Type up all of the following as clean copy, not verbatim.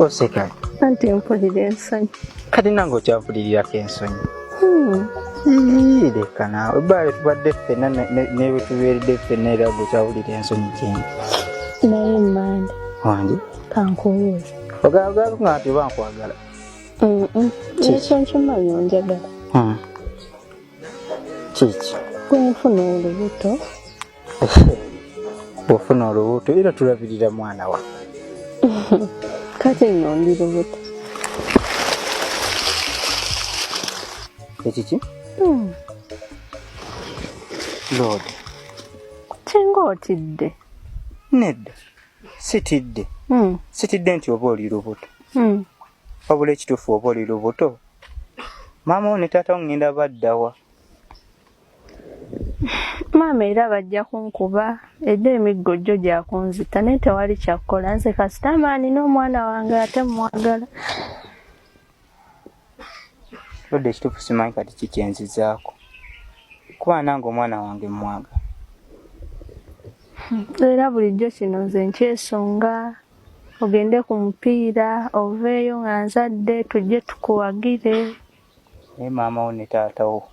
Oseka. Anti mpulira ensonyi. Kati nange okyampuliririrako ensonyi. Ii, leka naawe, ebbala tubadde ffenna ne bwe tubeeredde ffenna, era gwe okyawulira ensonyi kyendi. Naye mande. Wange. Kankubuuze. Ogagala nga nti oba nkwagala? Kiki? Ekyo nkimanyi, onjagala. Kiki? Bwenfuna olubuto? Bw'ofuna olubuto, era tulabirira mwana wa. Kati nno ndi lubuto. Ekiki? Lord. Kinga otidde. Nedda, sitidde. Sitidde nti oba oli lubuto. Wabula ekituufu, oba oli lubuto, maama wo ne taata wo ŋŋenda baddawa? Maama era bajja kunkuba edda, emiggo gyo gyakunzita, naye tewali kyakkola. Nze kasita maani n'omwana wange ate mwagala. Lodde, ekituufu simanyi kati kikyenzizaako, kuba nange omwana wange mwagala. Era bulijjo kino nze nkyesonga, ogende ku mupiira oveeyo nga nzadde, tujje tukuwagire. Naye maama wo ne taata wo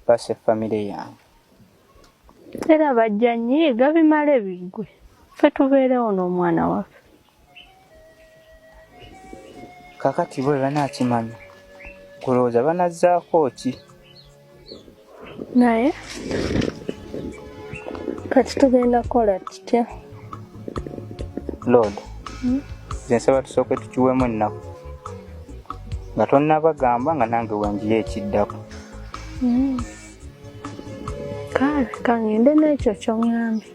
base famire yange. Era bajja nyiiga, bimale biggwe, ffe tubeerewo n'omwana waffe. Kakati bwe banaakimanya, kulowooza banazzaako ki? Naye kati tugenda kukola tutya? Lord, nze nsaba tusooke tukiweemu ennaku nga tonnabagamba, nga nange wenjiyo ekiddako. Kale kangende n'ekyo kyoŋŋambye,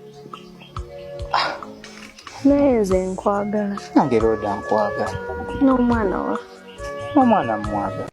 naye nze nkwagala. Nange Looda nkwagala. N'omwana waffe. N'omwana mmwagala.